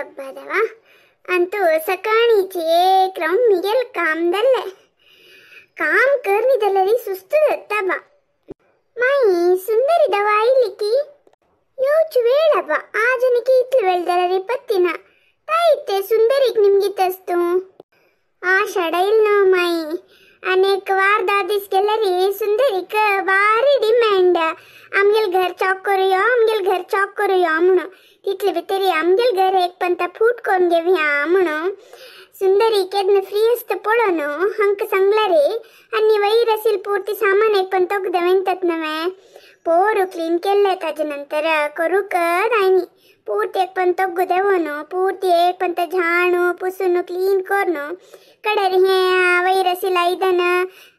अय्यब्बा अंतू सकाळीची एक round Miguel काम जाल्लें. काम करनी जाल्यार सुस्त जाता बा. माई सुंदरी दवा आयली की येवची वेळ आबा. आज आनी कितलो वेळ जाल्यार पत्ती ना. ताई सुंदरीक निमगीत तूं आषाढ येयल न्हू माई. आनी एक वार 10 दीस गेल्यार सुंदरीक बारी डिमांड. आमगेल घर चॉक करू यो, आमगेल घर चॉक करू यो म्हणून. तितले भितर आमगेल घर एक पंता फूट करून घेवया म्हणून. सुंदरी केन्ना फ्री आसता पळोवन हांकां सांगला रे. आनी वयर आशिल्लें पुर्ती सामान एक पण तोग दवरतात नवें पोरू क्लीन केल्लें. ताजे नंतर करूंक जायनी. पूर्ती एक पण तोग्गु देवोन पूर्ती एक पंत झाणू पुसून क्लीन करून कडेर हें वयर आशिल्लें आयदन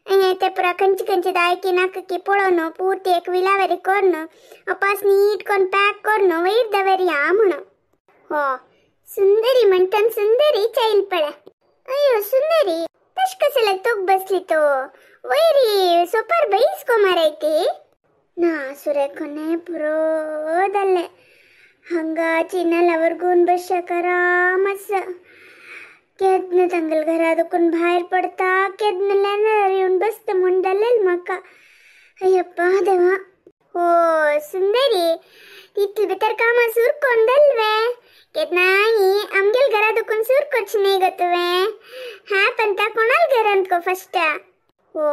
हें ते पुरा खंयचे खंयचे दायकी नाका पळोवन पूर्ती एक विलावरी करून अपास नीट करून पॅक करून वयर दवरया म्हणून. हो सुंदरी म्हणटान सुंदरी चैल पळय. अय्यो सुंदरी तश कसं तोग बसली तो वयरी सोपार बैस को मारायती ना. सुरेखोने पुरो जाल्लें. हांगा चिनाला वरगून बसशाक आराम आसा. केन्ना तांगेल्या घरा दुखून भायर पडता केन्ना लेनार येवन बसता म्हूण जालें म्हाका. अय्यप्पा देवा. हो सुंदरी तितले भितर कामां सुर कोण जाल्लें केन्नाय आमगेल घरा दुखून सूर करची न्ही गो तुवें. हा पंता कोणाल घरांत गो फस्ट. हो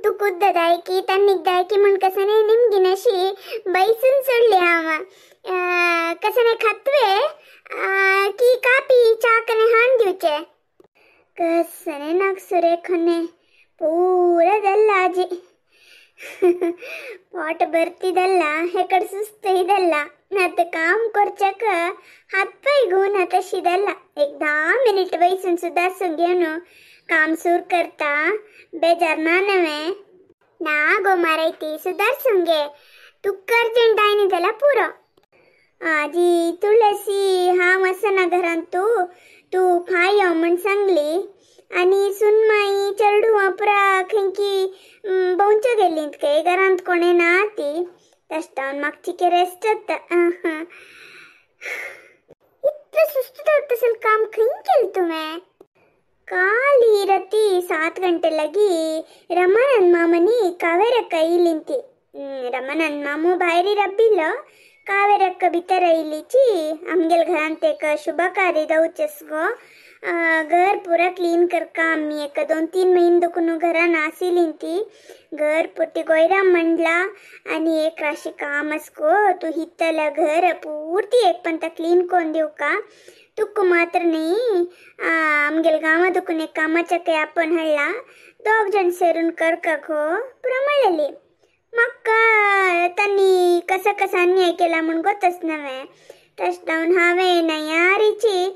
तूं कुद्द दायकी तन्नीक दायकी म्हूण कसं न्ही निमगिनाशी बैसून सोडली हांव. कसं न्ही खातवे की कापी च्या कने हाण दिवचे कसं न्ही नाक सुरेखने पूरा जाल्ला आजी. पोट भरती जाल्ला हेकड सुस्तय जाल्ला. आतां काम करच्याक हात पांय घेवन तशी जाल्ला. एक 10 मिनीट बैसून सुद्दां घेवन काम सूर करता बेजार ना नवें ना गो मारायती सुदारसून घे. तुका अर्जंट जायना जाल्यार पुरो. आजी तुळसी हांव आसना घरांत तूं तूं फाय यो म्हूण सांगली. आनी सुनमाई चेडूं पुरा खंयकी भोंवच्यो गेल्लीं खंय घरांत कोणें ना ती. तशें जावन म्हाका चिके रेस्ट जाता. इतलें सुस्त जाता तसलें काम खंय केलें तुवें? काल राती 7 गंटे लागी रमानंद मामनी कावेरक्क येयली ती. रमानंद मामू भायर रब्बिल्लो कावेरक्क भितर येयलीची. आमगेल घरांत एक शुभ कार्य जावचें गो. घर पुरा क्लीन करका आमी एक 2-3 म्हयने दुखून घरान आशिल्ली ती. घर पुर्ती गोयराम म्हणला आनी एक राशी काम आस गो. तूं हितला घर पुर्ती एक पंता क्लीन करून दिवका. तुका मात्र न्ही आमगेल गांवा दुखून एक कामाच्या काही आपण हाडला दोग जण सेरून करका गो पुरा म्हणलेली. म्हाका तांणी कसा कसा अन्याय केला म्हूण गोतच नवें. तशें जावन हांवें नयारीची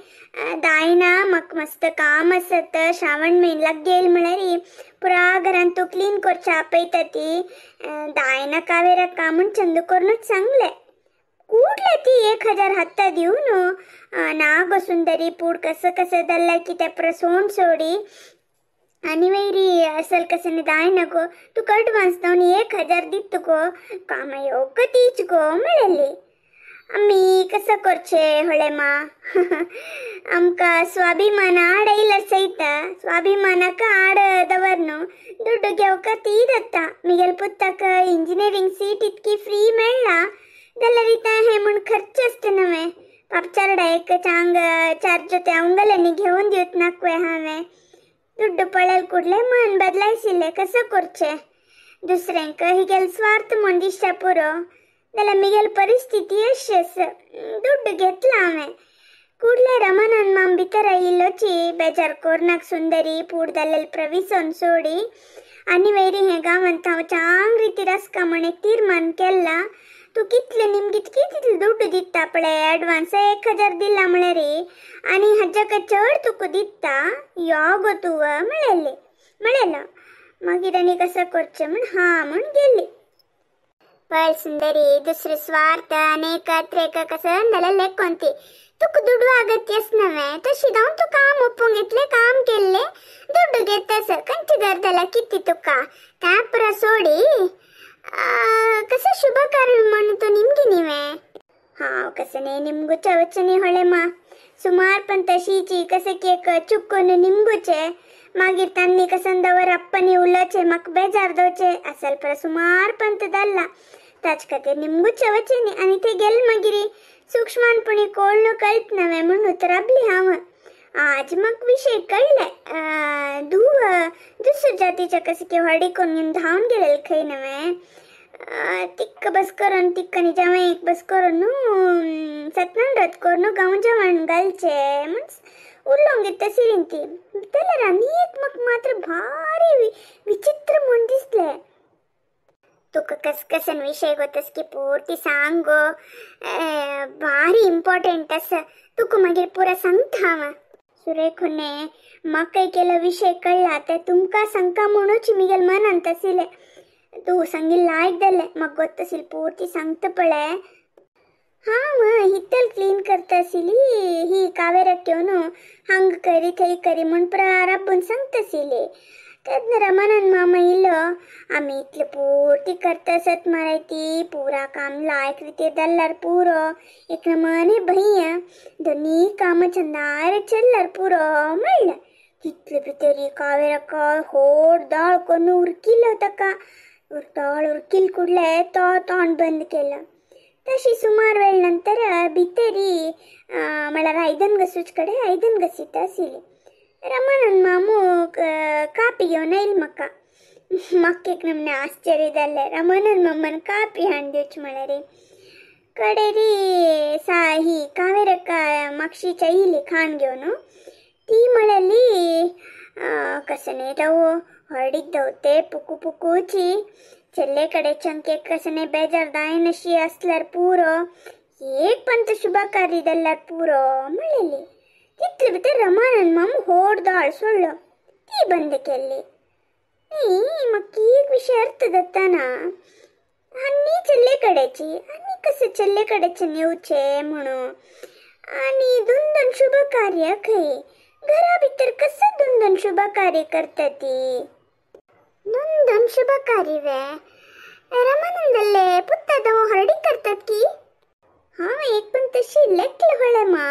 दायना म्हाका मस्त काम आसत. श्रावण म्हयनो लागीं येयल म्हळ्यार पुरा घरांत तूं क्लीन करचें आपयता ती. दायना कावेरक्का म्हूण चंदू करूनच सांगलें. कुडले ती 1000 हाता दिवन ना गो सुंदरी पूड कसं कसं जाल्लां की तें पुरा सोंड सोडी. आनी वयरी असल कसं जायना गो तुका अडवान्स जावन 1000 दित गो. कामां योग्य तीच गो म्हणलेली. आमी कसं करचें होळे मा. आमकां स्वाभिमान आड येयल्यार सयत स्वाभिमानाक आड दवर न्हू. दुड्डू घेवका ती जाता. मिगेल पुताक इंजिनियरींग सीट इतकी फ्री मेळ्ळा जाल्यार इतां हें म्हूण खर्च आसता नवें. पापचारडा एक चांग 4 जोते अवंगल्यांनी घेवन दिवत नाकवे हांवें. दुड्डू पळयल कुडलें मन बदलायशिल्लें. कसं करचें दुसऱ्यांक हिगेल स्वार्थ म्हूण दिसता पुरो. जाल्यार मिगेल परिस्थिती अशी आसा. दुड्डू घेतला हांवें. कुडले रमानंद माम भितर आयिल्लोची बेजार कोरनाक सुंदरी पूड जाल्लें प्रविसोन सोडी. आनी वयरी हें गांवांत हांव चांग रिती रसका म्हूण एक तीर्मान केल्ला. तूं कितले निमगीत कितले दुड्डू दिता पळय एडवान्स 1000 दिला म्हळ्यार आनी हाज्याक चड तुका दिता यो गो तूं म्हणलेली म्हणलेलो. मागीर आनी कसं करचें म्हूण हा म्हूण गेली. पळय सुंदरी दुसरे स्वार्थ आनी एका कसं जाल्यार लेखून ती तुका दुडू अगत्यच नवें. तशी जावन तूं काम ओपूंक घेतलें काम केल्लें दुड्डू घेतास खंयचें घर जाल्यार कितें तुका त्या पुरा सोडी. कसं शुभ कार्य म्हूण तूं निमगी न्ही हांव कसं न्ही निमगुच्या वचनी होळे मा. सुमार पण तशीची कसे केक चुकून निमगुचे मागीर तांनी कसंदावर अप्पनी उलोचे म्हाका बेजार दवचे असल पर सुमार पंत जाल्ला ताच खातीर निमगुचे वचे न्ही आनी ते गेले मागीर सूक्ष्मानपणी कोण कळत नव्हे म्हणून राबली हांव. आज म्हाका विशय कळ्ळे धूव दुसऱ्या जातीच्या कसे की व्हडी करून घेवन धांवन गेलेले खंय नव्हे तिक्क बस करून तिक्कनी जावं एक बस करून सत्यनारायण व्रत करून गांव जेवण घालचे म्हण उरलोंग तशी ती जाल्यार आनी एक म्हाका मात्र भारी विचित्र म्हूण दिसलें. तुका कसकसन विषय गोतस की पूर्ती सांग गो भारी इम्पॉर्टंट आसा तुका मागीर पुरा सांगता हांव. सुरेखोने म्हाका केलो विशय कळ्ळा ते तुमकां सांगका म्हणूच मिगेल मनांत आशिल्लें. तूं सांगिल्लें लायक जालें म्हाका गोत्तसील पूर्ती सांगता पळय. हांव हित्तल क्लीन करता आशिल्ली ही कावेराक येवन हांग करी थंय करी म्हूण पुरा राबून सांगता आशिल्ली. तेन्ना रमानंद मामा इलो आमी इतले पूर्ती करता आसत मरे ती पुरा काम लायक रितीर जाल्यार पुरो एक नमने भंय दोनी कामां चंदार चल्ल्यार पुरो म्हणलें. तितले भितर कावेराक होड दाळ करून उरकिलो ताका दाळ उरकील कुडले तो तोंड बंद केलं. तशी सुमार वेळ नंतर भितरी म्हळ्यार आयदन घसूच कडेन आयदन घसीत आशिल्ली. रमानंद मामू कापी घेवन येयल म्हाका. म्हाका एक नमने आश्चर्य जालें रमानंद मामान कापी हाडून दिवची म्हळ्यार कडेरी सा ही कावेरक्का मागशीच्या येयली खाण घेवन ती म्हळ्याली कसने जावं हळदीक दवते पुकू पुकूची चेल्ले कडेच्यान कसने बेजार जायनाशी आसल्यार पुरो एक पंत शुभकार्य जाल्यार पुरो म्हणलेली. तितले भितर रमानंद माम होड दाळ सोडलो ती बंद केल्ली. न्ही म्हाका एक विशय अर्थ जाताना आनी चेल्ले कडेची आनी कशें चेल्ले कडेचें येवचें म्हणून आनी दोन दोन शुभकार्य खंय घरा भितर कसं दोन दोन शुभकार्य करता ती. दोन दोन शुभकार्य वे रमानंदले पुत्ता दव हरडी करतात की हांव एक पण तशी लेखले होळे मा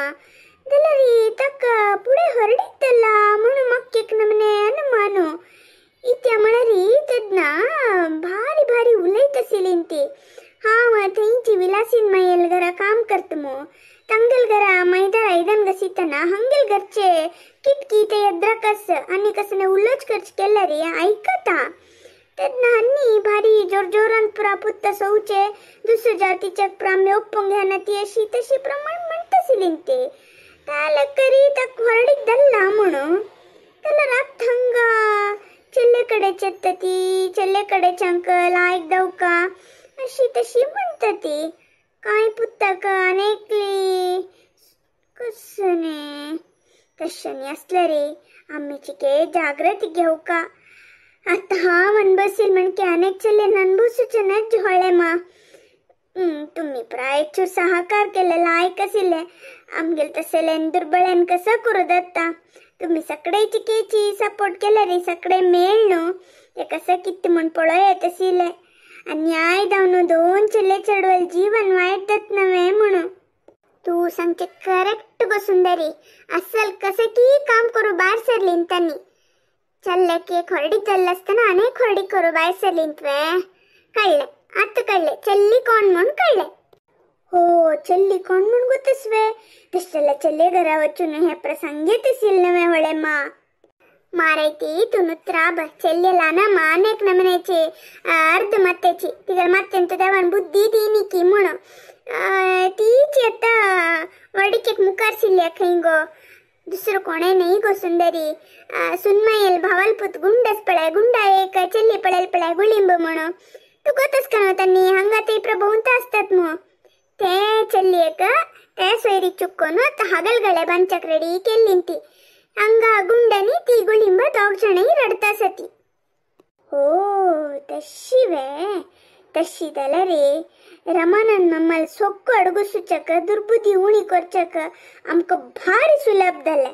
जाल्यार ताका फुडें हरडीतला म्हणून म्हाका एक नमने अनुमानो इत्या म्हळ्यार तेन्ना भारी भारी उलयत आशिल्ली ती. हांव थंयची विलासीन मायल घरा काम करता मू तांगेल घरा मैदार आयदन घसीतना हांगेल घरचे किटकी ते यद्राकस आनी कसने उलोच करचे केल्यार आयकता. तेन्ना आनी भारी जोर जोरान पुरा पुत्ता सोवचे दुसऱ्या जातीच्या प्राम्य ओप्पोंग घेना ती अशी तशी प्रमाण म्हणटा आशिल्ली ती. ताल्या करी ताका व्हडीक धरला म्हणून जाल्यार आतां हांगा चेल्ले कडेन येता ती चेल्ले कडेच्यांक लायक दवका अशी तशी म्हणटा ती. कांय पुत्ताक आनी एकली कसने तशें न्ही आसलें रे आमी चिके जागृती घेवका. आतां हांव अनबसील म्हणके अनेक चेल्लेन अनबसूचें नज होळें मा. तुम्ही प्राय चूर सहकार केले लायक आशिल्ले आमगेले तसलेन दुर्बळ्यान कसो करूं जाता. तुम्ही सगळे चिकेची सपोर्ट केले रे सगळे मेळ न्हू ते कसं कितें म्हूण पळोवया आशिल्लें. अन्याय जावन दोन चेल्ले चेडवाल जीवन वायट जाता नव्हे म्हणून. तूं सांगचें करेक्ट गो सुंदरी असल कशें की काम करूं भायर सरलीं तांणी. चल्ले एक हळडी चल्ले आसतना आनी एक हळडी करूं भायर सरलीं तुवें कळ्ळें आतां कळ्ळें चेल्ली कोण म्हूण कळ्ळें. हो चेल्ली कोण म्हूण गोतसवे तशें जाल्यार चेल्ले घरा वचून हें प्रसंग येत आशिल्लें नवें व्हडलें मा. मारायती तूं त्राब चेल्लेला मानेक नमनेची अर्ध मत्तेची तिगेले मत्तेन देवान बुद्धी दिनी की म्हणून तीच आतां व्हडीकेक मुखार शिल्ल्या खंय गो दुसरो कोणें न्ही गो सुंदरी. सुनमायल भावालपूत गुंडस पळय गुंडा एक चेल्ली पळयल पळय गुळिंब म्हणून तूं गोतस कन तांणी हांगा ते प्रभोवता आसतात मू. ते चेल्ली एक ते सोयरी चुक्कोन आतां हगलगळे बांदच्याक रेडी केल्ली ती हंगा गुंडनी ती गुಳಿंब दोग जाणांय रडता आसा ती. हो तशी वे तशी जाल्यार रे रमानंद मम्माल सोक्को अडगुसूचक दुर्बुद्धी उणी करचक आमकां भारी सुलभ जालें.